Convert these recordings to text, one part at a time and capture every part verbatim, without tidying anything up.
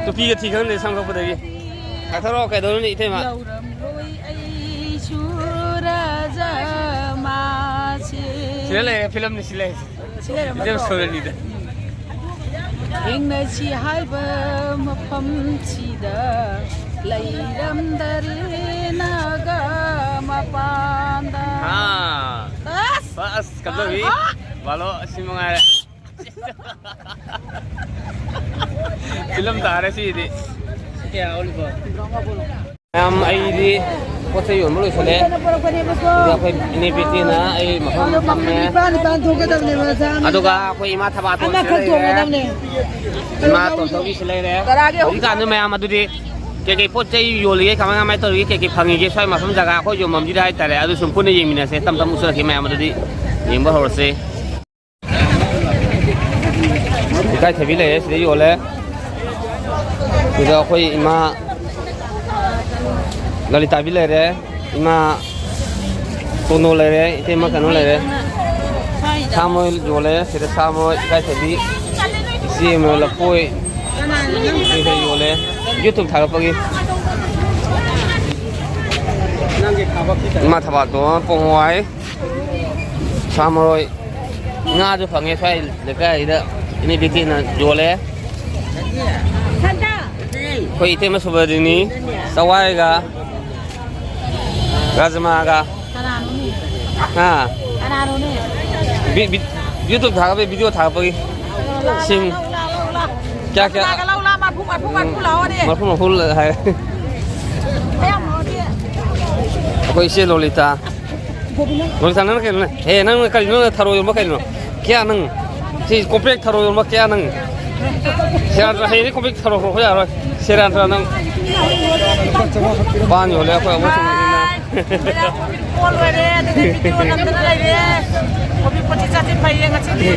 ꯅꯨꯄꯤꯒ ꯊꯤ ꯈꯪꯗꯦ ꯁꯝ ꯀꯛꯄꯗꯒꯤ꯫ ꯊꯥꯛꯊꯔꯛꯑꯣ, ꯀꯩꯗꯧꯔꯨꯅꯤ ꯏꯇꯩꯃ? ꯂꯧꯔꯝꯂꯣꯏ ꯑꯩꯁꯨ ꯔꯥꯖ ꯃꯥꯁꯦ꯫ ꯁꯤꯗ ꯂꯩꯔꯦ, ꯐꯤꯂꯝꯅꯤ ꯁꯤ ꯂꯩꯔꯤꯁꯦ꯫ ꯁꯤ ꯂꯩꯔꯝꯃꯗ꯭ꯔꯣ? ꯏꯇꯩꯃ ꯁꯣꯔꯅꯤꯗ꯫ ꯊꯦꯡꯅꯁꯤ ꯍꯥꯏꯕ ꯃꯐꯝꯁꯤꯗ ꯂꯩꯔꯝꯗꯔꯦ ꯅꯥꯒꯥ ꯃꯄꯥꯟꯗ꯫ ꯍꯥ꯫ ꯑꯁ! ꯕꯁ, ꯀꯝꯗꯧꯏ? ꯑꯍꯥ! ꯕꯥꯂꯣ, ꯑꯁꯤ ꯃꯉꯥꯏꯔꯦ꯫ ꯐꯤꯂꯝ ꯇꯥꯔꯦ ꯁꯤꯗꯤ꯫ ꯃꯌꯥꯝ, ꯑꯩꯗꯤ ꯄꯣꯠ ꯆꯩ ꯌꯣꯟꯕ ꯂꯣꯏꯁꯤꯜꯂꯦ꯫ ꯑꯗꯨꯒ ꯑꯩꯈꯣꯏ ꯏꯅꯦ ꯕꯦꯇꯤꯅ ꯑꯩ ꯃꯐꯝ ꯊꯝꯃꯦ꯫ ꯑꯗꯨꯒ ꯑꯩꯈꯣꯏ ꯏꯃꯥ ꯊꯕꯥꯇꯣꯟꯁꯨ ꯂꯩꯔꯦ꯫ ꯏꯃꯥ ꯇꯣꯟꯊꯧꯒꯤꯁꯨ ꯂꯩꯔꯦ꯫ ꯍꯧꯖꯤꯛꯀꯥꯟꯗꯤ ꯃꯌꯥꯝ ꯑꯗꯨꯗꯤ ꯀꯩꯀꯩ ꯄꯣꯠ ꯆꯩ ꯌꯣꯜꯂꯤꯒꯦ, ꯀꯃꯥꯏ ꯀꯃꯥꯏ ꯇꯧꯔꯤꯒꯦ, ꯀꯩꯀꯩ ꯐꯪꯉꯤꯒꯦ ꯁ꯭ꯋꯥꯏ ꯃꯐꯝ ꯖꯒꯥ ꯑꯩꯈꯣꯏ ꯌꯣꯟꯐꯝꯁꯤꯗ ꯍꯥꯏꯇꯥꯔꯦ꯫ ꯑꯗꯨ ꯁꯨꯝ ꯄꯨꯟꯅ ꯌꯦꯡꯃꯤꯟꯅꯁꯦ꯫ ꯇꯞ ꯇꯞꯅ ꯎꯠꯆꯔꯛꯀꯦ ꯃꯌꯥꯝ ꯑꯗꯨꯗꯤ ꯌꯦꯡꯕ ꯍꯧꯔꯁꯦ꯫ ꯏꯀꯥꯏꯊꯕꯤ ꯂꯩꯔꯦ, ꯁꯤꯗ ꯌꯣꯜꯂꯦ꯫ ꯁꯤꯗ ꯑꯩꯈꯣꯏ ꯏꯃꯥ ꯂꯂꯤꯇꯥꯕꯤ ꯂꯩꯔꯦ, ꯏꯃꯥ ꯇꯣꯟꯗꯣꯟ ꯂꯩꯔꯦ, ꯏꯇꯩꯃ ꯀꯩꯅꯣ ꯂꯩꯔꯦ꯫ ꯁꯥ ꯃꯔꯣꯏ ꯌꯣꯜꯂꯦ, ꯁꯤꯗ ꯁꯥ ꯃꯔꯣꯏ, ꯏꯀꯥꯏꯊꯕꯤ, ꯏꯆꯦ ꯑꯃ ꯂꯐꯣꯏ, ꯁꯤꯗ ꯌꯣꯜꯂꯦ꯫ YouTube ꯊꯥꯒꯠꯄꯒꯤ꯫ ꯏꯃꯥ ꯊꯕꯥꯇꯣꯟ, ꯄꯣꯡ ꯍꯋꯥꯏ, ꯁꯥ ꯃꯔꯣꯏ, ꯉꯥꯁꯨ ꯐꯪꯉꯦ ꯁ꯭ꯋꯥꯏ ꯂꯩꯀꯥꯏꯁꯤꯗ꯫ ꯏꯅꯦ ꯕꯤꯇꯤꯅ ꯌꯣꯜꯂꯦ꯫ ꯑꯩꯈꯣꯏ ꯏꯇꯩꯃ ꯁꯨꯕꯗꯤꯅꯤ, ꯆꯋꯥꯏꯒ ꯔꯥꯖꯃꯥꯒ꯫ ꯀꯅꯥꯅꯣꯅꯦ? ꯍꯥ? ꯀꯅꯥꯅꯣꯅꯦ? ꯕꯤ-, ꯕꯤ-, YouTube ꯊꯥꯒꯠꯄꯒꯤ, video ꯊꯥꯒꯠꯄꯒꯤ꯫ ꯁꯤꯡ꯫ ꯂꯥ, ꯂꯥ, ꯂꯥ, ꯂꯥ, ꯂꯥ꯫ ꯀꯌꯥ, ꯀꯌꯥ? ꯂꯥ, ꯂꯥ, ꯂꯥ, ꯃꯔꯐꯨ, ꯃꯔꯐꯨ, ꯃꯔꯐꯨ ꯂꯥꯛꯑꯣꯅꯦ꯫ ꯃꯔꯐꯨ, ꯃꯔꯐꯨ ꯍꯥꯏ꯫ ꯀꯌꯥꯝ ꯂꯧꯔꯒꯦ? ꯑꯩꯈꯣꯏ ꯏꯆꯦ ꯂꯣꯂꯤꯇꯥ꯫ ꯂꯣꯂꯤꯇꯥ, ꯅꯪ ꯀꯩꯅꯣꯅꯦ? ꯑꯦ, ꯅꯪ ꯀꯔꯤꯅꯣ? ꯊꯔꯣꯏ ꯌꯣꯟꯕ ꯀꯩꯅꯣ? ꯀꯌꯥ ꯅꯪ? ꯁꯤ ꯀꯣꯝꯄ꯭ꯔꯦꯛ ꯊꯔꯣꯏ ꯌꯣꯟꯕ ꯀꯌꯥ ꯅꯪ? ꯁꯦꯔꯥꯟ ꯇꯨꯔꯥꯟ, ꯍꯌꯦꯡꯗꯤ ꯀꯣꯝꯄ꯭ꯔꯦꯛ ꯊꯔꯣꯏ ꯈꯣꯛꯄ ꯌꯥꯔꯣꯏ꯫ ꯁꯦꯔꯥꯟ ꯇꯨꯔꯥꯟ ꯅꯪ꯫ ꯄꯥꯟ ꯌꯣꯜꯂꯦ ꯑꯩꯈꯣꯏ ꯑꯕꯣꯛ ꯁꯤꯡꯅ꯫ ꯃꯌꯥꯝ ꯀꯣꯕꯤ ꯄꯣꯠ ꯂꯣꯏꯔꯦ, ꯑꯗꯨꯒ ꯚꯤꯗꯤꯑꯣ ꯅꯝꯗꯅ ꯂꯩꯔꯦ꯫ ꯀꯣꯕꯤ ꯄꯣꯠꯁꯤ ꯆꯥꯁꯤ ꯐꯩꯌꯦ ꯉꯁꯤꯗꯤ꯫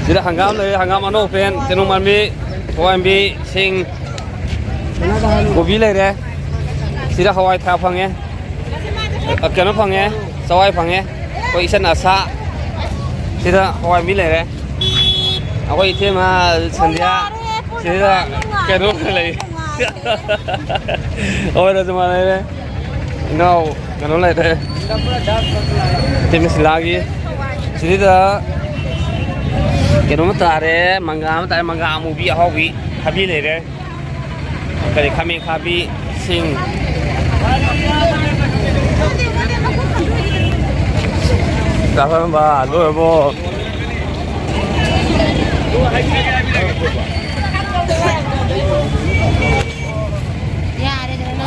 ꯁꯤꯗ ꯍꯪꯒꯥꯝ ꯂꯩꯔꯦ, ꯍꯪꯒꯥꯝ ꯑꯅꯧ ꯑꯄꯦꯟ, ꯆꯦꯅꯨꯡ ꯃꯥꯟꯕꯤ, ꯍꯋꯥꯏꯟꯕꯤ, ꯁꯤꯡ, ꯀꯣꯕꯤ ꯂꯩꯔꯦ꯫ ꯁꯤꯗ ꯍꯋꯥꯏ ꯊ꯭ꯔꯥꯛ ꯐꯪꯉꯦ꯫ ꯑ, ꯀꯩꯅꯣ ꯐꯪꯉꯦ, ꯆꯋꯥꯏ ꯐꯪꯉꯦ꯫ ꯑꯩꯈꯣꯏ ꯏꯆꯟ ꯑꯁꯥ꯫ ꯁꯤꯗ ꯍꯋꯥꯏꯟꯕꯤ ꯂꯩꯔꯦ꯫ ꯑꯩꯈꯣꯏ ꯏꯇꯩꯃ ꯁꯟꯙ꯭ꯌꯥ꯫ ꯁꯤꯗ ꯀꯩꯅꯣ ꯂꯩ꯫ ꯍꯣꯏ, ꯔꯖꯃꯥ ꯂꯩꯔꯦ꯫ ꯏꯅꯥꯎ ꯀꯩꯅꯣ ꯂꯩꯔꯦ꯫ ꯇꯤꯝ ꯁꯤꯂꯥꯒꯤ꯫ ꯁꯤꯗ ꯀꯩꯅꯣꯝꯃ ꯇꯥꯔꯦ, ꯃꯪꯒ꯭ꯔꯥ ꯑꯃ ꯇꯥꯔꯦ, ꯃꯪꯒ꯭ꯔꯥ ꯑꯃꯨꯕꯤ ꯑꯍꯥꯎꯕꯤ ꯊꯥꯕꯤ ꯂꯩꯔꯦ꯫ ꯀꯔꯤ, ꯈꯥꯃꯦꯟ ꯈꯥꯕꯤ, ꯁꯤꯡ꯫ ꯆꯥꯛ ꯆꯥꯔꯝꯕ ꯂꯣꯏꯔꯕꯣ?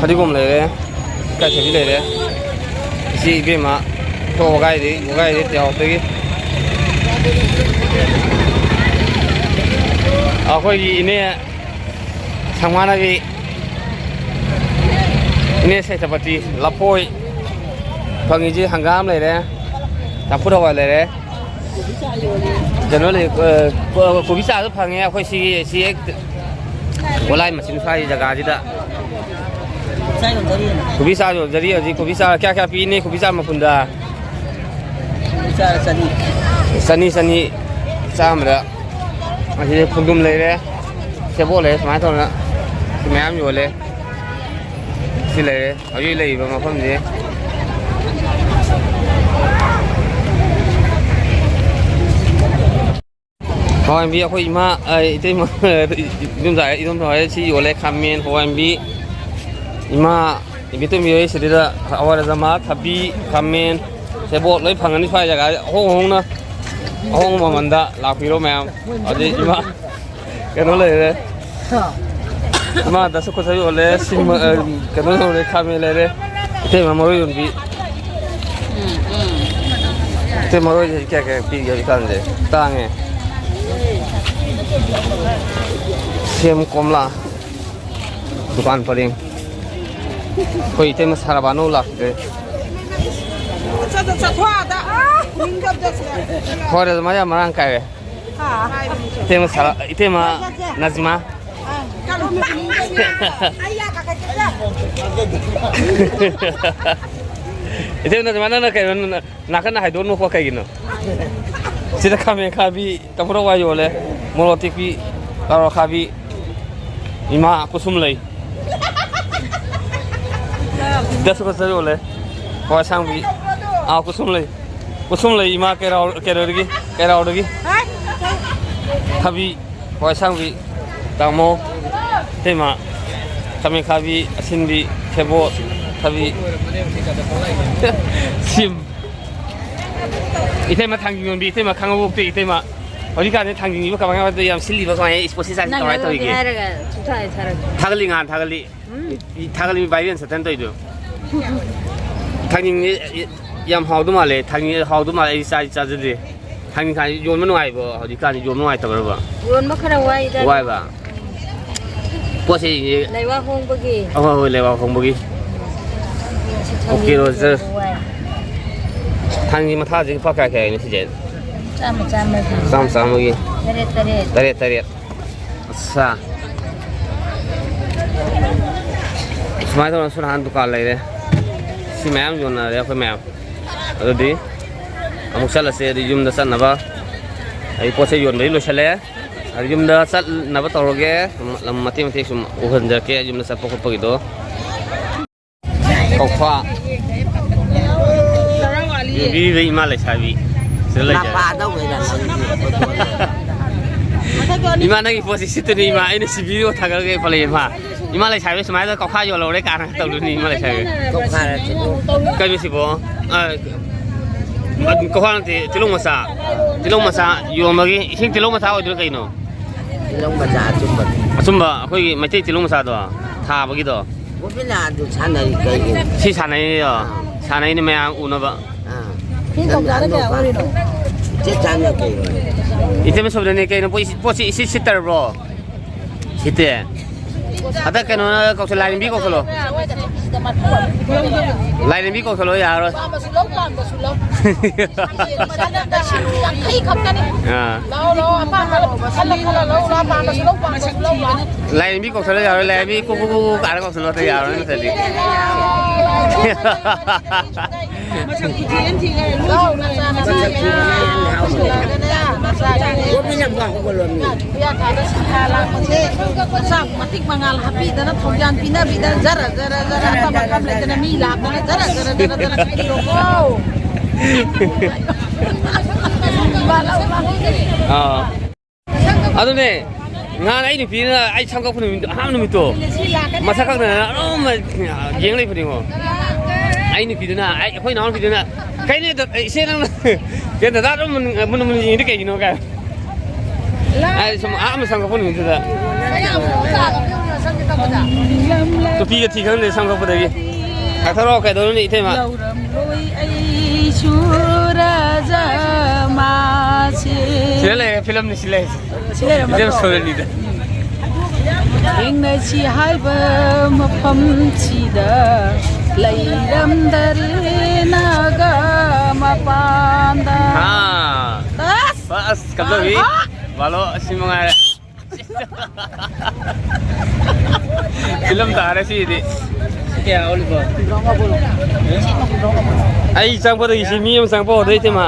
ꯐꯗꯤꯒꯣꯝ ꯂꯩꯔꯦ, ꯏꯀꯥꯏꯊꯕꯤ ꯂꯩꯔꯦ꯫ ꯏꯆꯦ ꯏꯕꯦꯝꯃ ꯊꯣꯛ ꯋꯥꯒꯥꯏꯗꯤ, ꯋꯥꯒꯥꯏꯗꯤ ꯇꯦꯔꯥꯎꯠꯇꯒꯤ꯫ ꯑꯩꯈꯣꯏꯒꯤ ꯏꯅꯦ ꯁꯪꯃꯥꯅꯕꯤ, ꯏꯅꯦ ꯁꯦꯇꯄꯇꯤ, ꯂꯐꯣꯏ ꯐꯪꯉꯤꯁꯤ, ꯍꯪꯒꯥꯝ ꯂꯩꯔꯦ, ꯆꯝꯐꯨꯠ ꯍꯋꯥꯏ ꯂꯩꯔꯦ, ꯀꯩꯅꯣ ꯂꯩ, ꯑ, ꯀꯣ-, ꯀꯣꯕꯤ ꯆꯥꯔꯁꯨ ꯐꯪꯉꯦ꯫ ꯑꯩꯈꯣꯏ ꯁꯤꯒꯤ, ꯁꯤ ꯍꯦꯛ ꯒꯣꯂꯥꯏ ꯃꯆꯤꯟ ꯁ꯭ꯋꯥꯏ ꯖꯒꯥꯁꯤꯗ ꯀꯣꯕꯤ ꯆꯥꯔ ꯌꯣꯟꯖꯔꯤ꯫ ꯍꯧꯖꯤꯛ ꯀꯣꯕꯤ ꯆꯥꯔ ꯀꯌꯥ ꯀꯌꯥ ꯄꯤꯅꯤ? ꯀꯣꯕꯤ ꯆꯥꯔ ꯃꯄꯨꯟꯗ ꯆꯥꯔ ꯆꯅꯤ꯫ ꯆꯅꯤ, ꯆꯅꯤ, ꯆꯥꯝꯃꯗ꯫ ꯑꯁꯤꯗ ꯈꯣꯡꯗ꯭ꯔꯨꯝ ꯂꯩꯔꯦ, ꯁꯦꯕꯣꯠ ꯂꯩꯔꯦ, ꯁꯨꯃꯥꯏꯅ ꯇꯧꯗꯅ ꯁꯤ ꯃꯌꯥꯝ ꯌꯣꯜꯂꯦ꯫ ꯁꯤ ꯂꯩꯔꯦ, ꯍꯧꯖꯤꯛ ꯂꯩꯔꯤꯕ ꯃꯐꯝꯁꯦ꯫ ꯍꯋꯥꯏꯕꯤ ꯑꯩꯈꯣꯏ ꯏꯃꯥ, ꯑ, ꯏꯇꯩꯃ, ꯏꯗꯣꯝꯆꯥ, ꯏꯗꯣꯝꯆꯥ ꯍꯣꯏ ꯁꯤ ꯌꯣꯜꯂꯦ, ꯈꯥꯃꯦꯟ, ꯍꯋꯥꯏꯕꯤ꯫ ꯏꯃꯥ ꯏꯕꯦꯇꯣꯝꯕꯤ ꯍꯣꯏ ꯁꯤꯗꯩꯗ ꯍꯋꯥꯏ ꯔꯖꯃꯥ, ꯊꯕꯤ, ꯈꯥꯃꯦꯟ, ꯁꯦꯕꯣꯠ ꯂꯣꯏ ꯐꯪꯒꯅꯤ ꯁ꯭ꯋꯥꯏ ꯖꯒꯥ ꯑꯍꯣꯡ ꯑꯍꯣꯡꯅ, ꯑꯍꯣꯡꯕ ꯃꯃꯜꯗ ꯂꯥꯛꯄꯤꯔꯣ ꯃꯌꯥꯝ꯫ ꯑꯗꯩ ꯏꯃꯥ ꯀꯩꯅꯣ ꯂꯩꯔꯦ꯫ ꯏꯃꯥ ꯗꯁꯀꯨꯁ ꯌꯣꯜꯂꯦ꯫ ꯁꯤꯡ, ꯑ, ꯀꯩꯅꯣ ꯌꯣꯜꯂꯦ꯫ ꯈꯥꯃꯦꯟ ꯂꯩꯔꯦ꯫ ꯏꯇꯩꯃ ꯃꯔꯣꯏ ꯌꯣꯟꯕꯤ꯫ ꯎꯝ, ꯎꯝ꯫ ꯏꯇꯩ ꯃꯔꯣꯏꯁꯦ ꯀꯌꯥ ꯀꯌꯥ ꯄꯤꯒꯦ ꯍꯧꯖꯤꯛꯀꯥꯟꯁꯦ? ꯇꯥꯡꯉꯦ꯫ ꯁꯦꯝ, ꯀꯣꯝꯂꯥ꯫ ꯗꯨꯀꯥꯟ ꯄꯔꯦꯡ꯫ ꯑꯩꯈꯣꯏ ꯏꯇꯩꯃ ꯁꯥꯔꯕꯥꯅꯧ ꯂꯥꯛꯇ꯭ꯔꯦ꯫ ꯆꯠ-, ꯆꯠ-, ꯆꯠꯊꯣꯛꯑꯗ꯫ ꯍꯣꯏ, ꯑꯗꯨꯃꯥꯏꯅ ꯌꯥꯝ ꯃꯔꯥꯡ ꯀꯥꯏꯔꯦ꯫ ꯍꯥ꯫ ꯏꯇꯩꯃ ꯁꯥꯔ-, ꯏꯇꯩꯃ ꯅꯖꯤꯃꯥ꯫ ꯑꯥ꯫ ꯏꯇꯩꯃ ꯅꯖꯤꯃꯥ, ꯅꯪꯅ ꯀꯩꯅꯣ, ꯅ-, ꯅꯥꯀꯟꯗ ꯍꯥꯏꯗꯣꯛꯑ ꯅꯣꯛꯄ ꯀꯩꯒꯤꯅꯣ? ꯁꯤꯗ ꯈꯥꯃꯦꯟ ꯈꯥꯕꯤ, ꯇꯥꯃꯣ ꯍꯋꯥꯏ ꯌꯣꯜꯂꯦ, ꯃꯣꯔꯣꯛ ꯑꯇꯦꯛꯄꯤ, ꯀꯥꯔꯣꯠ ꯈꯥꯕꯤ, ꯏꯃꯥ ꯀꯨꯁꯨꯝ ꯂꯩ꯫ ꯗꯁ ꯈꯛꯇ ꯌꯣꯜꯂꯦ꯫ ꯍꯋꯥꯏ ꯑꯁꯥꯡꯕꯤ꯫ ꯑꯥ, ꯀꯨꯁꯨꯝ ꯂꯩ꯫ ꯀꯨꯁꯨꯝ ꯂꯩ ꯏꯃꯥ ꯀꯩꯔꯥꯎ-, ꯀꯩꯅꯣꯗꯒꯤ, ꯀꯩꯔꯥꯎꯗꯒꯤ꯫ ꯊꯕꯤ, ꯍꯋꯥꯏ ꯑꯁꯥꯡꯕꯤ, ꯇꯥꯃꯣ, ꯏꯇꯩꯃ, ꯈꯥꯃꯦꯟ ꯈꯥꯕꯤ, ꯑꯁꯤꯟꯕꯤ, ꯁꯦꯕꯣꯠ, ꯊꯕꯤ꯫ ꯁꯤꯝ꯫ ꯏꯇꯩꯃ ꯊꯥꯡꯖꯤꯡ ꯌꯣꯟꯕꯤ, ꯏꯇꯩꯃ ꯈꯥꯡꯉꯕꯣꯛꯇ, ꯏꯇꯩꯃ꯫ ꯍꯧꯖꯤꯛꯀꯥꯟꯗꯤ ꯊꯥꯡꯖꯤꯡ ꯌꯣꯟꯕ ꯀꯃꯥꯏ ꯀꯃꯥꯏ ꯇꯧꯔꯤ? ꯌꯥꯝ ꯁꯤꯜꯂꯤꯕ ꯀꯃꯥꯏ? ꯁ꯭ꯄꯣꯔꯠꯁꯤ ꯁꯥꯏꯟꯁ ꯅꯪ ꯀꯃꯥꯏ ꯅꯪ ꯇꯧꯔꯤꯒꯦ? ꯍꯥꯏꯔꯒ ꯁꯨꯡꯊꯥ ꯍꯦꯛ ꯊꯥꯔꯛꯇꯦ꯫ ꯊꯥꯒꯠꯂꯤ, ꯉꯍꯥꯟ ꯊꯥꯒꯠꯂꯤ꯫ ꯎꯝ꯫ ꯊꯥꯒꯠꯂꯤ, ꯚꯥꯏꯔꯦꯜ ꯆꯠꯇꯅ ꯇꯧꯔꯤꯗꯣ꯫ ꯊꯥꯡꯖꯤꯡꯁꯦ ꯌꯥꯝ ꯍꯥꯎꯗꯧ ꯃꯥꯜꯂꯦ꯫ ꯊꯥꯡꯖꯤꯡ ꯍꯥꯎꯗꯧ ꯃꯥꯜꯂꯦ꯫ ꯑꯩ ꯆꯥꯗꯤ ꯆꯥꯖꯗꯦ꯫ ꯊꯥꯡꯖꯤꯡ ꯈꯥꯏ ꯌꯣꯟꯕ ꯅꯨꯡꯉꯥꯏꯕ꯭ꯔꯣ? ꯍꯧꯖꯤꯛꯀꯥꯟꯗꯤ ꯌꯣꯟꯕ ꯅꯨꯡꯉꯥꯏꯇꯕ꯭ꯔꯕ? ꯌꯣꯟꯕ ꯈꯔ ꯋꯥꯏꯗ꯫ ꯋꯥꯏꯕ? ꯄꯣꯠꯁꯦ ꯂꯩꯕꯥꯛ ꯍꯣꯡꯕꯒꯤ꯫ ꯑꯍꯣꯏ, ꯍꯣꯏ, ꯂꯩꯕꯥꯛ ꯍꯣꯡꯕꯒꯤ꯫ Okay, Roger. ꯋꯥꯏ꯫ ꯊꯥꯡꯖꯤꯡ ꯃꯊꯥꯁꯦ ꯂꯨꯄꯥ ꯀꯌꯥ ꯀꯌꯥꯒꯤꯅꯣ ꯁꯤꯁꯦ? ꯆꯥꯝꯃ, ꯆꯥꯝꯃꯒꯤ꯫ ꯆꯥꯝꯃ, ꯆꯥꯝꯃꯒꯤ꯫ ꯇꯔꯦꯠ, ꯇꯔꯦꯠ꯫ ꯇꯔꯦꯠ, ꯇꯔꯦꯠ꯫ ꯑꯠꯁꯥ꯫ ꯁꯨꯃꯥꯏꯅ ꯇꯧꯗꯅꯁꯨ ꯅꯍꯥꯟ ꯗꯨꯀꯥꯟ ꯂꯩꯔꯦ꯫ ꯁꯤ ꯃꯌꯥꯝ ꯌꯣꯟꯅꯔꯦ ꯑꯩꯈꯣꯏ ꯃꯌꯥꯝ꯫ ꯑꯗꯨꯗꯤ ꯑꯃꯨꯛ ꯆꯠꯂꯁꯦ꯫ ꯑꯗꯨ ꯌꯨꯝꯗ ꯆꯠꯅꯕ ꯑꯩ ꯄꯣꯠ ꯆꯩ ꯌꯣꯟꯕꯗꯤ ꯂꯣꯏꯁꯤꯜꯂꯦ꯫ ꯑꯗꯨ ꯌꯨꯝꯗ ꯆꯠꯅꯕ ꯇꯧꯔꯒꯦ꯫ ꯂꯝ ꯃꯇꯦꯛ ꯃꯇꯦꯛ ꯁꯨꯝ ꯎꯍꯟꯖꯔꯛꯀꯦ ꯌꯨꯝꯗ ꯆꯠꯄ ꯈꯣꯠꯄꯒꯤꯗꯣ꯫ ꯀꯧꯈ꯭ꯋꯥ꯫ ꯌꯨꯕꯤꯗ ꯏꯃꯥ ꯂꯩꯁꯥꯕꯤ꯫ ꯁꯤꯗ ꯂꯩꯖꯔꯦ꯫ ꯃꯄꯥ ꯇꯧꯕꯩꯔꯥ ꯅꯪꯒꯤ ꯐꯣꯇꯣꯗꯣ? ꯏꯃꯥ, ꯅꯪꯒꯤ ꯄꯣꯠꯁꯤ ꯁꯤꯠꯇꯅꯤ ꯏꯃꯥ꯫ ꯑꯩꯅ ꯁꯤ ꯚꯤꯗꯤꯑꯣ ꯊꯥꯒꯠꯂꯒꯦ ꯈꯣꯠꯂꯒꯦ ꯏꯃꯥ꯫ ꯏꯃꯥ ꯂꯩꯁꯥꯕꯤ ꯁꯨꯃꯥꯏꯅ ꯀꯧꯈꯥ ꯌꯣꯜꯍꯧꯔꯦ ꯀꯥꯏꯅ ꯇꯧꯗꯣꯏꯅꯤ ꯏꯃꯥ ꯂꯩꯁꯥꯕꯤ꯫ ꯀꯧꯈꯥ ꯅꯠꯇꯦꯀꯣ꯫ ꯀꯩꯅꯣ ꯁꯤꯕꯣ? ꯑ, ꯀꯧꯈꯥ ꯅꯠꯇꯦ, ꯇꯤꯜꯍꯧ ꯃꯆꯥ꯫ ꯇꯤꯜꯍꯧ ꯃꯆꯥ ꯌꯣꯟꯕꯒꯤ ꯏꯁꯤꯡ ꯇꯤꯜꯍꯧ ꯃꯆꯥ ꯑꯣꯏꯗꯣꯏꯔꯥ ꯀꯩꯅꯣ? ꯇꯤꯜꯍꯧ ꯃꯆꯥ ꯑꯆꯨꯝꯕ꯫ ꯑꯆꯨꯝꯕ, ꯑꯩꯈꯣꯏꯒꯤ ꯃꯩꯇꯩ ꯇꯤꯜꯍꯧ ꯃꯆꯥꯗꯣ ꯊꯥꯕꯒꯤꯗꯣ꯫ ꯒꯣꯕꯤꯟꯗ ꯑꯗꯨ ꯁꯥꯟꯅꯔꯤ ꯀꯩꯒꯤꯅꯣ? ꯁꯤ ꯁꯥꯟꯅꯩꯅꯦ, ꯑꯥ꯫ ꯁꯥꯟꯅꯩꯅꯦ ꯃꯌꯥꯝ ꯎꯅꯕ꯫ ꯑꯥ꯫ ꯁꯤ ꯀꯧꯇꯥꯗ ꯀꯌꯥ ꯑꯣꯏꯔꯤꯅꯣ? ꯆꯦ ꯆꯥꯅ ꯀꯩ ꯑꯣꯏꯔꯦ? ꯏꯇꯩꯃ ꯁꯣꯝꯗꯅꯦ ꯀꯩꯅꯣ ꯄꯣꯠ-, ꯄꯣꯠꯁꯤ ꯏꯁꯤꯠ ꯁꯤꯠꯇ꯭ꯔꯕ꯭ꯔꯣ? ꯁꯤꯠꯇꯦ꯫ ꯍꯟꯗꯛ ꯀꯩꯅꯣ ꯀꯧꯁꯜ-, ꯂꯥꯏꯔꯦꯝꯕꯤ ꯀꯧꯁꯜꯂꯣ꯫ ꯂꯥꯏꯔꯦꯝꯕꯤ ꯀꯧꯁꯜꯂꯣ, ꯌꯥꯔꯣꯏ꯫ ꯄꯥꯝꯕꯁꯨ ꯂꯧ, ꯄꯥꯝꯕꯁꯨ ꯂꯧ꯫ ꯌꯥꯡꯈꯩ ꯈꯛꯇꯅꯤ꯫ ꯑꯥ꯫ ꯂꯧ, ꯂꯧ, ꯑꯄꯥꯝꯕ ꯈꯜꯂ, ꯈꯜꯂ ꯂꯧ, ꯂꯧ, ꯄꯥꯝꯕꯁꯨ ꯂꯧ, ꯄꯥꯝꯕꯁꯨ ꯂꯧ, ꯂꯧ꯫ ꯂꯥꯏꯔꯦꯝꯕꯤ ꯀꯧꯁꯜꯂꯣ, ꯌꯥꯔꯣꯏ꯫ ꯂꯥꯏꯔꯦꯝꯕꯤ ꯀꯨ, ꯀꯨ, ꯀꯨ, ꯀꯨ ꯀꯥꯏꯅ ꯀꯧꯁꯜꯂꯣ, ꯑꯇꯩ ꯌꯥꯔꯣꯏ ꯅꯠꯇ꯭ꯔꯗꯤ꯫ ꯃꯁꯛ ꯈꯨꯊꯤ ꯑꯃ ꯊꯤꯈꯔꯦ꯫ ꯂꯧ, ꯅꯆꯥ, ꯅꯆꯥ, ꯅꯆꯥ꯫ ꯆꯥꯛ ꯃꯇꯤꯛ ꯃꯉꯥꯜ ꯍꯥꯞꯄꯤꯗꯅ ꯊꯧꯖꯥꯟ ꯄꯤꯅꯕꯤꯗꯅ ꯖꯔ ꯖꯔ ꯖꯔ ꯑꯃ ꯃꯐꯝ ꯂꯩꯇꯅ ꯃꯤ ꯂꯥꯛꯇꯅ ꯖꯔ ꯖꯔ ꯖꯔ ꯖꯔ ꯄꯤꯔꯣꯀꯣ꯫ ꯑꯥ꯫ ꯑꯗꯨꯅꯦ, ꯉꯍꯥꯟ ꯑꯩ ꯅꯨꯄꯤꯗꯨꯅ ꯑꯩ ꯁꯝ ꯀꯛꯄ ꯅꯨꯃꯤꯠꯇꯣ, ꯑꯍꯥꯟꯕ ꯅꯨꯃꯤꯠꯇꯣ, ꯃꯁꯛ ꯈꯪꯗꯅ ꯑꯗꯨꯝ ꯌꯦꯡ ꯂꯩꯕꯅꯤꯉꯣ꯫ ꯑꯩ ꯅꯨꯄꯤꯗꯨꯅ, ꯑꯩ, ꯑꯩꯈꯣꯏ ꯏꯅꯥꯎ ꯅꯨꯄꯤꯗꯨꯅ, "ꯀꯩꯅꯣ ꯏꯆꯦ ꯅꯪꯅ ꯀꯩꯅꯣ ꯗꯗꯥ ꯑꯗꯨꯝ ꯃꯨꯟꯅ ꯃꯨꯟꯅ ꯌꯦꯡꯉꯤꯗꯤ ꯀꯩꯒꯤꯅꯣ?" ꯀꯥꯏ꯫ ꯑꯩ ꯁꯨꯝ ꯑꯍꯥꯟꯕ ꯁꯝ ꯀꯛꯄ ꯅꯨꯃꯤꯠꯇꯨꯗ꯫ ꯅꯨꯄꯤꯒ ꯊꯤ ꯈꯪꯗꯦ ꯁꯝ ꯀꯛꯄꯗꯒꯤ꯫ ꯀꯛꯊꯔꯛꯑꯣ, ꯀꯩꯗꯧꯔꯨꯅꯤ ꯏꯇꯩꯃ? ꯂꯧꯔꯝꯂꯣꯏ ꯑꯩꯁꯨ ꯔꯥꯖ ꯃꯥꯁꯦ꯫ ꯁꯤꯗ ꯂꯩꯔꯦ, ꯐꯤꯂꯝꯅꯤ ꯁꯤ ꯂꯩꯔꯤꯁꯦ꯫ ꯁꯤ ꯂꯩꯔꯝꯃꯗ꯭ꯔꯣ? ꯏꯆꯦꯝ ꯁꯣꯔꯅꯤꯗ꯫ ꯊꯦꯡꯅꯁꯤ ꯍꯥꯏꯕ ꯃꯐꯝꯁꯤꯗ ꯂꯩꯔꯝꯗꯔꯦ ꯅꯥꯒꯥ ꯃꯄꯥꯟꯗ꯫ ꯍꯥ꯫ ꯑꯁ! ꯑꯁ, ꯀꯝꯗꯧꯏ? ꯑꯥ! ꯕꯥꯂꯣ, ꯑꯁꯤ ꯃꯉꯥꯏꯔꯦ꯫ ꯐꯤꯂꯝ ꯇꯥꯔꯦ ꯁꯤꯗꯤ꯫ ꯑꯩ ꯆꯪꯉꯛꯄꯗꯒꯤ ꯁꯤ ꯃꯤ ꯑꯃ ꯆꯪꯉꯛꯄ ꯍꯧꯔꯗꯣꯏ ꯏꯇꯩꯃ꯫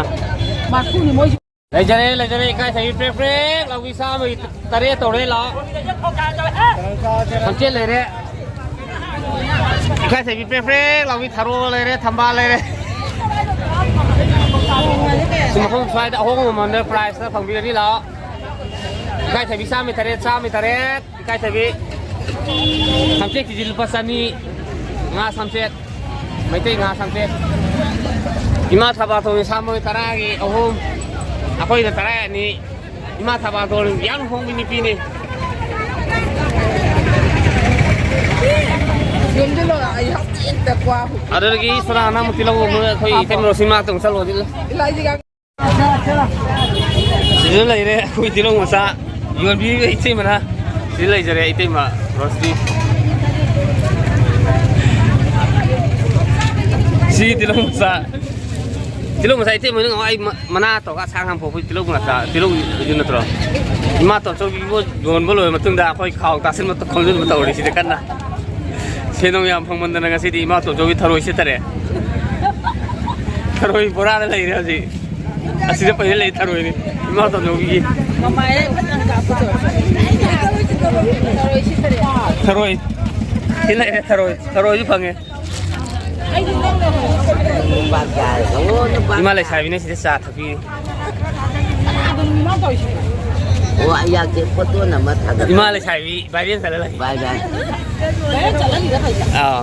ꯃꯥꯔꯐꯨꯅꯤ ꯃꯣꯏꯁꯨ꯫ ꯂꯩꯖꯔꯦ, ꯂꯩꯖꯔꯦ, ꯏꯀꯥꯏꯊꯕꯤ ꯄ꯭ꯔꯦꯛ ꯄ꯭ꯔꯦꯛ ꯂꯥꯎꯕꯤ ꯆꯥꯝꯃꯒꯤ ꯇꯔꯦꯠ ꯇꯧꯔꯦ, ꯂꯥꯛꯑꯣ꯫ ꯊꯝꯆꯦꯠ ꯂꯩꯔꯦ꯫ ꯏꯀꯥꯏꯊꯕꯤ ꯄ꯭ꯔꯦꯛ ꯄ꯭ꯔꯦꯛ ꯂꯥꯎꯕꯤ ꯊꯔꯣ ꯂꯩꯔꯦ, ꯊꯝꯕꯥꯜ ꯂꯩꯔꯦ꯫ ꯁꯤ ꯃꯐꯝ ꯁ꯭ꯋꯥꯏꯗ ꯑꯍꯣꯡꯕ ꯃꯃꯜꯗ ꯄ꯭ꯔꯥꯏꯁꯇ ꯐꯪꯕꯤꯒꯅꯤ, ꯂꯥꯛꯑꯣ꯫ ꯏꯀꯥꯏꯊꯕꯤ ꯆꯥꯝꯃꯒꯤ ꯇꯔꯦꯠ, ꯆꯥꯝꯃꯒꯤ ꯇꯔꯦꯠ꯫ ꯏꯀꯥꯏꯊꯕꯤ꯫ ꯁꯝꯆꯦꯠ ꯀꯦꯖꯤ ꯂꯨꯄꯥ ꯆꯅꯤ꯫ ꯉꯥ ꯁꯝꯆꯦꯠ꯫ ꯃꯩꯇꯩ ꯉꯥ ꯁꯝꯆꯦꯠ꯫ ꯏꯃꯥ ꯊꯕꯥꯇꯣꯟꯒꯤ ꯁꯥꯃꯔꯣꯏ ꯇꯔꯥꯒꯤ ꯑꯍꯨꯝ꯫ ꯑꯩꯈꯣꯏꯅ ꯇꯔꯥꯒꯤ ꯑꯅꯤ꯫ ꯏꯃꯥ ꯊꯕꯥꯇꯣꯟ ꯌꯥꯝ ꯍꯣꯡꯕꯤ ꯅꯨꯄꯤꯅꯤ꯫ ꯑꯗꯨꯗꯒꯤ ꯁꯣꯔꯥꯅ ꯑꯃꯨꯛ ꯇꯤꯜꯍꯧ ꯑꯃꯨꯛ ꯑꯩꯈꯣꯏ ꯏꯇꯩꯃ ꯔꯣꯁꯤꯃꯥ ꯇꯧ ꯆꯠꯂꯣ ꯑꯗꯨꯗ꯫ ꯁꯤꯗ ꯂꯩꯔꯦ ꯑꯩꯈꯣꯏ ꯇꯤꯜꯍꯧ ꯃꯆꯥ ꯌꯣꯟꯕꯤꯔꯤꯕ ꯏꯇꯩꯃꯅ꯫ ꯁꯤꯗ ꯂꯩꯖꯔꯦ ꯏꯇꯩꯃ ꯔꯣꯁꯅꯤ꯫ ꯁꯤ ꯇꯤꯜꯍꯧ ꯃꯆꯥ, ꯇꯤꯜꯍꯧ ꯃꯆꯥ ꯏꯇꯩꯃꯅ ꯉꯍꯥꯟ ꯑꯩ ꯃ-, ꯃꯅꯥ ꯇꯧꯔꯒ ꯑꯁꯥꯡ ꯍꯥꯡ ꯄꯣꯛꯄ ꯇꯤꯜꯍꯧ ꯃꯆꯥ, ꯇꯤꯜꯍꯧ ꯑꯗꯨ ꯅꯠꯇ꯭ꯔꯣ? ꯏꯃꯥ ꯇꯣꯝꯆꯧꯕꯤꯕꯨ ꯌꯣꯟꯕ ꯂꯣꯏꯔ ꯃꯇꯨꯡꯗ ꯑꯩꯈꯣꯏ ꯈꯥꯎ ꯇꯥꯁꯤꯟꯕ ꯈꯣꯝꯖꯤꯟꯕ ꯇꯧꯔꯤ ꯁꯤꯗ ꯀꯟꯅ꯫ ꯁꯦꯟꯗꯣꯡ ꯌꯥꯝ ꯐꯪꯃꯟꯗꯅ ꯉꯁꯤꯗꯤ ꯏꯃꯥ ꯇꯣꯝꯆꯧꯕꯤ ꯊꯔꯣꯏ ꯁꯤꯠꯇꯔꯦ꯫ ꯊꯔꯣꯏ ꯕꯣꯔꯥꯗ ꯂꯩꯔꯦ ꯍꯧꯖꯤꯛ꯫ ꯑꯁꯤꯗ ꯄꯩꯔ ꯂꯩ ꯊꯔꯣꯏꯅꯤ꯫ ꯏꯃꯥ ꯇꯣꯝꯆꯧꯕꯤꯒꯤ꯫ ꯊꯔꯣꯏ꯫ ꯁꯤ ꯂꯩꯔꯦ ꯊꯔꯣꯏ꯫ ꯊꯔꯣꯏꯁꯨ ꯐꯪꯉꯦ꯫ ꯏꯃꯥ ꯂꯩꯁꯥꯕꯤꯅ ꯁꯤꯗ ꯆꯥ ꯊꯛꯄꯤ꯫ ꯑꯣ, ꯑꯩ ꯌꯥꯛꯀꯦ, ꯐꯣꯇꯣ ꯅꯝꯃ ꯊꯥꯒꯠꯂꯣ꯫ ꯏꯃꯥ ꯂꯩꯁꯥꯕꯤ ꯚꯥꯏꯔꯦꯜ ꯆꯠꯂ ꯂꯩ꯫ ꯚꯥꯏ, ꯚꯥꯏ꯫ ꯑꯥ꯫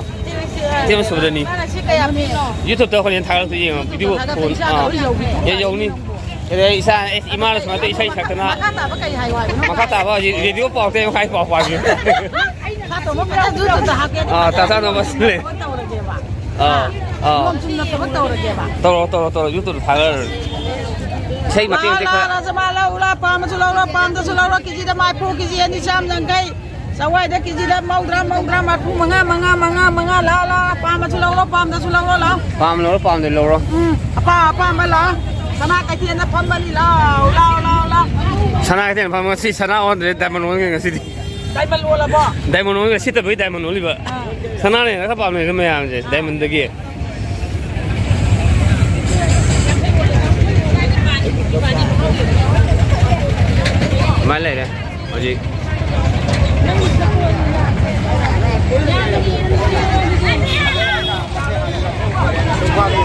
ꯏꯇꯩꯃ ꯁꯨꯗꯅꯤ꯫ ꯃꯥꯅ ꯁꯤ ꯀꯌꯥ ꯄꯤꯅꯣ? YouTube-ꯇ ꯍꯣꯔꯦꯟ ꯊꯥꯒꯠꯂꯛꯇ ꯌꯦꯡꯉꯣ, ꯚꯤꯗꯤꯑꯣ ꯊꯥꯒꯠꯄ ꯐꯣꯟ, ꯏꯁꯥ ꯑꯥ꯫ ꯂꯧꯔꯤ ꯌꯧꯕꯤ꯫ ꯑꯦ, ꯌꯧꯅꯤ꯫ ꯑꯗꯩ ꯏꯁꯥ, ꯑꯦ, ꯏꯃꯥꯅ ꯁꯨꯃꯥꯏꯅ ꯏꯁꯩ ꯁꯛꯇꯅ꯫ ꯃꯈꯥ ꯇꯥꯕ ꯀꯩ ꯍꯥꯏꯌꯨ ꯍꯥꯏꯕꯅꯣ? ꯃꯈꯥ ꯇꯥꯕ ꯍꯧꯖꯤꯛ ꯔꯦꯗꯤꯑꯣ ꯄꯥꯎ ꯇꯥꯏ ꯃꯈꯥꯏ ꯄꯥꯎ ꯄꯥꯕꯤꯌꯨ꯫ ꯑꯩꯅ ꯊꯥ ꯇꯧꯕ ꯃꯌꯥꯝ ꯑꯗꯨ ꯑꯗꯨꯗ ꯍꯥꯞꯀꯦ꯫ ꯑꯥ, ꯇꯥ ꯇꯥ ꯅꯣꯡꯃ ꯁꯤꯜꯂꯦ꯫ ꯇꯧꯔꯒꯦꯕ꯫ ꯑꯥ, ꯑꯥ꯫ ꯅꯤꯌꯣꯝ ꯆꯨꯝꯅ ꯊꯕꯛ ꯇꯧꯔꯒꯦꯕ꯫ ꯇꯧꯔꯣ, ꯇꯧꯔꯣ, ꯇꯧꯔꯣ, YouTube-ꯇ ꯊꯥꯒꯠꯂꯣ꯫ ꯏꯁꯩ ꯃꯇꯦꯛ ꯃꯇꯦꯛ ꯂꯥ, ꯈꯔ꯫ ꯂꯥ, ꯂꯥ, ꯄꯥꯝꯃꯁꯨ ꯂꯧꯔꯣ, ꯄꯥꯝꯗꯁꯨ ꯂꯧꯔꯣ, ꯀꯦꯖꯤꯗ ꯃꯔꯤꯐꯨ, ꯀꯦꯖꯤ ꯑꯅꯤ ꯆꯥꯝ ꯌꯥꯡꯈꯩ꯫ ꯆꯋꯥꯏꯗ ꯀꯦꯖꯤꯗ ꯃꯧꯗ꯭ꯔꯥ, ꯃꯧꯗ꯭ꯔꯥ, ꯃꯔꯤꯐꯨ ꯃꯉꯥ, ꯃꯉꯥ, ꯃꯉꯥ, ꯃꯉꯥ, ꯂꯥ, ꯂꯥ, ꯄꯥꯝꯃꯁꯨ ꯂꯧꯔꯣ, ꯄꯥꯝꯗꯁꯨ ꯂꯧꯔꯣ, ꯂꯥ꯫ ꯄꯥꯝ ꯂꯧꯔꯣ, ꯄꯥꯝꯗ ꯂꯧꯔꯣ꯫ ꯎꯝ, ꯑꯄꯥꯝ ꯑꯄꯥꯝꯕ ꯂꯥ꯫ ꯁꯅꯥ ꯀꯩꯊꯦꯜꯗ ꯐꯝꯕꯅꯤ, ꯂꯥꯎ, ꯂꯥꯎ, ꯂꯥꯎ, ꯂꯥꯎ꯫ ꯁꯅꯥ ꯀꯩꯊꯦꯜ ꯐꯝꯕ ꯉꯁꯤ ꯁꯅꯥ ꯑꯣꯟꯗ꯭ꯔꯦ, diamond ꯑꯣꯟꯒ꯭ꯔꯦ ꯉꯁꯤꯗꯤ꯫ Diamond ꯑꯣꯜꯂꯕꯣ? Diamond ꯑꯣꯟꯒ꯭ꯔꯦ, ꯁꯤꯠꯇꯕꯩ diamond ꯑꯣꯜꯂꯤꯕ꯫ ꯑꯥ꯫ ꯁꯅꯥꯅ ꯍꯦꯟꯅ ꯈꯔ ꯄꯥꯝꯅꯩꯗ ꯃꯌꯥꯝꯁꯦ, diamond-ꯗꯒꯤ꯫ ꯑꯗꯨꯃꯥꯏꯅ ꯂꯩꯔꯦ ꯍꯧꯖꯤꯛ꯫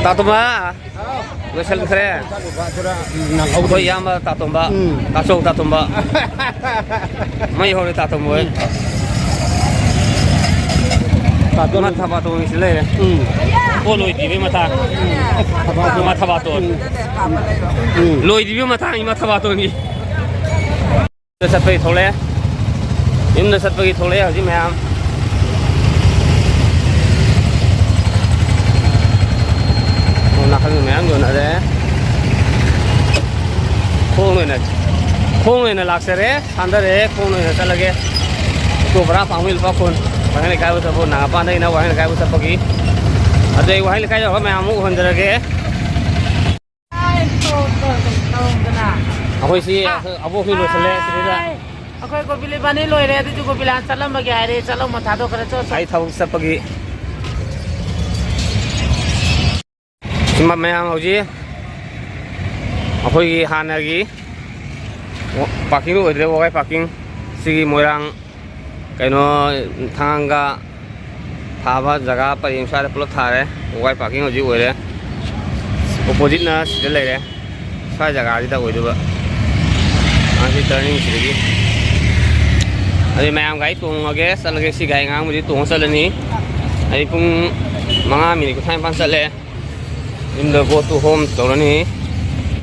ꯇꯥꯇꯣꯝꯕ꯫ ꯂꯣꯏꯁꯤꯟꯈ꯭ꯔꯦ꯫ ꯑꯩꯈꯣꯏ ꯏꯌꯥꯝꯕ ꯇꯥꯇꯣꯝꯕ, ꯎꯝ꯫ ꯇꯥꯆꯧ ꯇꯥꯇꯣꯝꯕ꯫ ꯃꯩ ꯍꯧꯔꯦ ꯇꯥꯇꯣꯝꯕ ꯍꯣꯏ꯫ ꯇꯥꯇꯣꯝ꯫ ꯏꯃꯥ ꯊꯕꯥꯇꯣꯟꯒꯤꯁꯨ ꯂꯩꯔꯦ꯫ ꯎꯝ꯫ ꯑꯣ, ꯂꯣꯏꯗ꯭ꯔꯤꯕꯩ ꯃꯇꯥꯡ꯫ ꯊꯕꯥꯇꯣꯟ꯫ ꯏꯃꯥ ꯊꯕꯥꯇꯣꯟ꯫ ꯎꯝ꯫ ꯂꯣꯏꯗ꯭ꯔꯤꯕꯩ ꯃꯇꯥꯡ ꯏꯃꯥ ꯊꯕꯥꯇꯣꯟꯒꯤ꯫ ꯆꯠꯄꯒꯤ ꯊꯣꯛꯂꯛꯑꯦ꯫ ꯌꯨꯝꯗ ꯆꯠꯄꯒꯤ ꯊꯣꯛꯂꯛꯑꯦ ꯍꯧꯖꯤꯛ ꯃꯌꯥꯝ꯫ ꯁꯣꯝ ꯅꯥꯀꯟꯗ ꯃꯌꯥꯝ ꯌꯣꯟꯅꯔꯦ꯫ ꯈꯣꯡ ꯑꯣꯏꯅ, ꯈꯣꯡ ꯑꯣꯏꯅ ꯂꯥꯛꯆꯔꯦ, ꯁꯥꯟꯊꯔꯛꯑꯦ, ꯈꯣꯡ ꯑꯣꯏꯅ ꯆꯠꯂꯒꯦ꯫ ꯑꯣꯇꯣ ꯚꯔꯥ ꯄꯥꯡꯕꯒꯤ ꯂꯨꯄꯥ ꯀꯨꯟ꯫ ꯋꯥꯍꯦꯡ ꯂꯩꯀꯥꯏꯕꯨ ꯆꯠꯄ, ꯅꯥꯒꯥꯄꯥꯟꯗꯒꯤꯅ ꯋꯥꯍꯦꯡ ꯂꯩꯀꯥꯏꯕꯨ ꯆꯠꯄꯒꯤ꯫ ꯑꯗꯨ ꯑꯩ ꯋꯥꯍꯦꯡ ꯂꯩꯀꯥꯏ ꯌꯧꯔꯒ ꯃꯌꯥꯝ ꯑꯃꯨꯛ ꯎꯍꯟꯖꯔꯒꯦ꯫ ꯑꯩꯈꯣꯏ ꯁꯤ ꯑꯕꯣꯛꯁꯨ ꯂꯣꯏꯁꯤꯜꯂꯦ ꯁꯤꯗꯩꯗ꯫ ꯑꯩꯈꯣꯏ ꯒꯣꯕꯤꯂꯤꯕꯥꯅꯤ ꯂꯣꯏꯔꯦ, ꯑꯗꯨꯁꯨ ꯒꯣꯕꯤꯂꯥꯟ ꯆꯠꯂꯝꯃꯒꯦ ꯍꯥꯏꯔꯦ, ꯆꯠꯂꯝꯃꯣ ꯊꯥꯗꯣꯛꯈ꯭ꯔꯦ, ꯆꯣ, ꯆꯣ꯫ ꯑꯩ ꯊꯕꯛ ꯆꯠꯄꯒꯤ꯫ ꯁꯤꯃ ꯃꯌꯥꯝ ꯍꯧꯖꯤꯛ ꯑꯩꯈꯣꯏꯒꯤ ꯍꯥꯟꯅꯒꯤ parking ꯑꯣꯏꯗ꯭ꯔꯦ, ꯋꯥꯒꯥꯏ parking꯫ ꯁꯤꯒꯤ ꯃꯣꯏꯔꯥꯡ ꯀꯩꯅꯣ ꯊꯥꯡꯒ ꯊꯥꯕ ꯖꯒꯥ ꯄꯔꯦꯡ ꯁ꯭ꯋꯥꯏꯗ ꯄꯨꯂꯞ ꯊꯥꯔꯦ꯫ ꯋꯥꯒꯥꯏ parking ꯍꯧꯖꯤꯛ ꯑꯣꯏꯔꯦ꯫ Oppositeꯅ ꯁꯤꯗ ꯂꯩꯔꯦ, ꯁ꯭ꯋꯥꯏ ꯖꯒꯥꯁꯤꯗ ꯑꯣꯏꯗꯣꯏꯕ꯫ ꯑꯁꯤ turning ꯁꯤꯗꯒꯤ ꯑꯗꯨꯗꯤ ꯃꯌꯥꯝ ꯒꯥꯔꯤ ꯇꯣꯡꯉꯒꯦ, ꯆꯠꯂꯒꯦ꯫ ꯁꯤ ꯒꯥꯔꯤ ꯑꯉꯥꯡꯕꯁꯤ ꯇꯣꯡꯉ ꯆꯠꯂꯅꯤ꯫ ꯑꯩ ꯄꯨꯡ ꯃꯉꯥ minute ꯀꯨꯟꯊ꯭ꯔꯥ ꯅꯤꯄꯥꯟ ꯆꯠꯂꯦ꯫ ꯌꯨꯝꯗ go to home ꯇꯧꯔꯅꯤ꯫